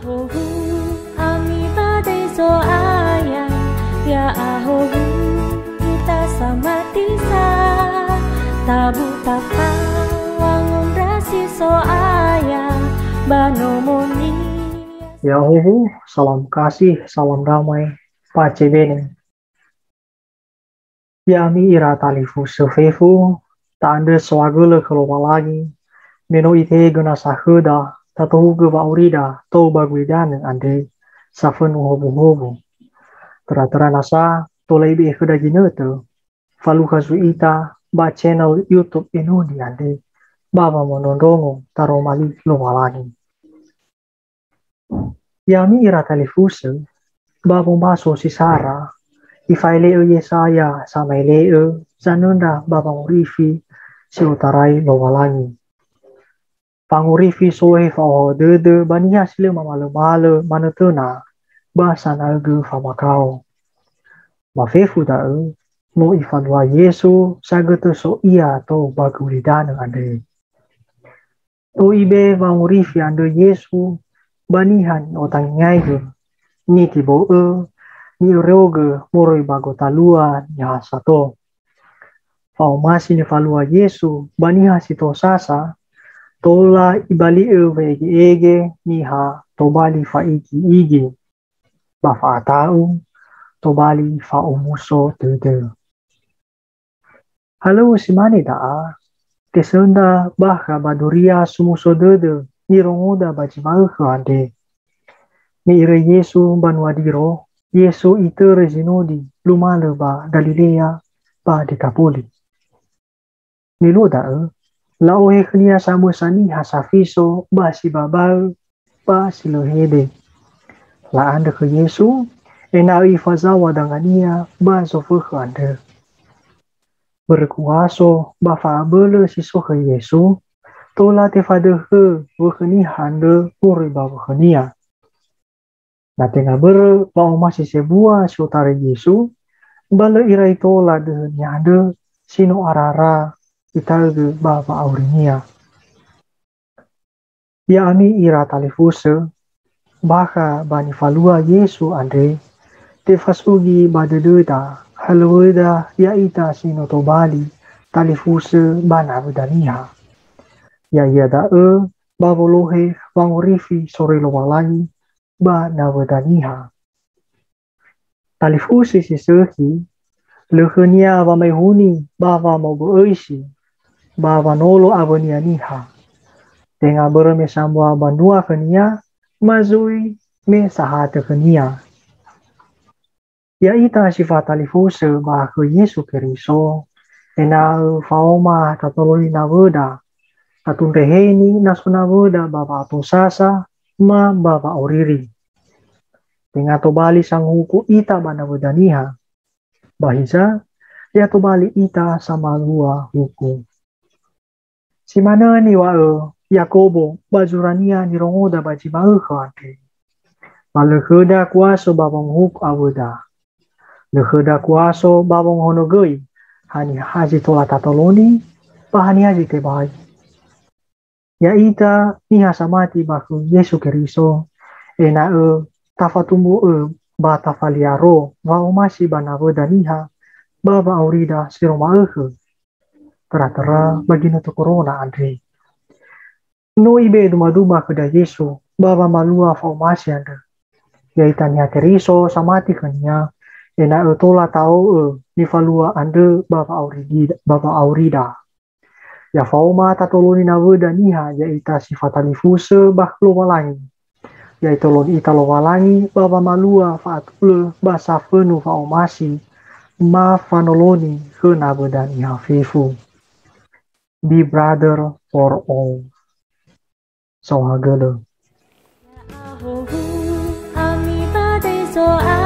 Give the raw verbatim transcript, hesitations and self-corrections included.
Howu, ami ba dai Zo'aya, ya'ahowu ita samati sa, tabu tafa wangondrasi Zo'aya, ba nomonia. Ya'ahowu, salam kasih, salam damai, Pace Bene. Ya'ami ira talifusö fefu, ta'andrö soagölö khö Lowalangi, me no Itehegö nasa khöda, tatohugö wa'aurida tou ba gulidanö andre, safönu howuhowu. Töra-töra nasa tola ibe'e khöda ginötö, falukha zui ita ba channel YouTube Enoni andre, ba wamondrondrongo taroma li Lowalangi. Ya'ami ira talifusö, ba wombaso si sara, ifa'ele'ö Yesaya sama'ele'ö zanöndra ba wangorifi si otarai Lowalangi. Fangorifi solohe fa'ohahau dödö ba niha si lö mamalömalö manötöna ba sanagö famakao. Ba fefu da'ö, no ifalua Yesu sagötö so Ia tou ba gulidanö andre. No ibe'e wangorifi andrö Yesu ba niha ni'otangiaigö, nitibo'ö, ni'ereogö moroi ba gotalua niha sato. Fa'omasi nifalua Yesu ba niha si tosasa, tola ibali'ö we'ege'ege niha tobali fa'igi-igi, ba fa'ata'u, tobali fa'omuso dödö. Halöŵö si mane da'a, tesöndra bakha ba duria somuso dödö nirongoda ba zi ma'ökhö andre. Me iröi Yesu mbanua Diro, Yesu itörö zinodi lumalö ba Galilea ba Dekapoli. Me luo da'ö, la'ohe khönia samösa niha safiso ba si babaö ba si lö hede. La'andrö khö Yesu, ena'ö ifazaŵa dangania ba zofökhö andrö. Börö kuaso ba fa'abölö si so khö Yesu, tola tefadöhö wökhö niha andrö moroi ba wökhönia. Na tenga börö wa'omasi sebua si otarai Yesu, ba lö irai tola döhö niha andrö si no arara itaögö ba wa'aurinia. Ya'ami ira talifusö, bakha ba nifalua Yesu andre, tefasugi ba dödöda halöŵöda ya'ita si no tobali talifusö ba nawöda niha. Ya'ia da'ö ba wolohe wangorifi soroi Lowalangi ba nawöda niha. Talifusö si sökhi, lö khönia wamaehuni ba wamobö'öisi, ba wanolo awönia niha. Tenga börö me sambua banua khönia, ma zui me sahatö khönia. Ya'ita si fatalifusö ba khö Yesu Keriso, ena'ö fa'oma tatoloni nawöda, tatundreheni na so nawöda ba wa'atosasa ma ba wa'auriri. Tenga tobali sangohuku ita ba nawöda niha. Ba hiza, ya tobali ita samalua huku. Si manö niŵa'ö Yakobo ba zurania nirongoda ba zi ma'ökhö andre. Ba lö khöda kuaso ba wongohuku awöda. Lö khöda kuaso ba wongohonogöi, haniha zi tola tatoloni, ba haniha zi tebai. Ya'ita niha samati ba khö Yesu Keriso, ena'ö tafatumbu'ö ba tafaliaro wa'omasi ba nawöda niha ba wa'aurida si no ma'ökhö. Töra-töra ba ginötö korona andre. No ibe'e dumaduma khöda Yesu ba wamalua fa'omasi andrö. Ya'ita niha Keriso samati khönia, ena'ö tola ta'o'ö nifalua andrö ba wa'auridi-, ba wa'aurida. Ya faoma tatoloni nawöda niha ya'ita si fatalifusö ba Lowalangi. Ya itoloni ita Lowalangi ba wamalua fa'atulö ba safönu fa'omasi ma fanoloni khö nawöda niha fefu. Be brother for all. Saohagölö. Ya'ahowu, ami ba dai Zo'aya,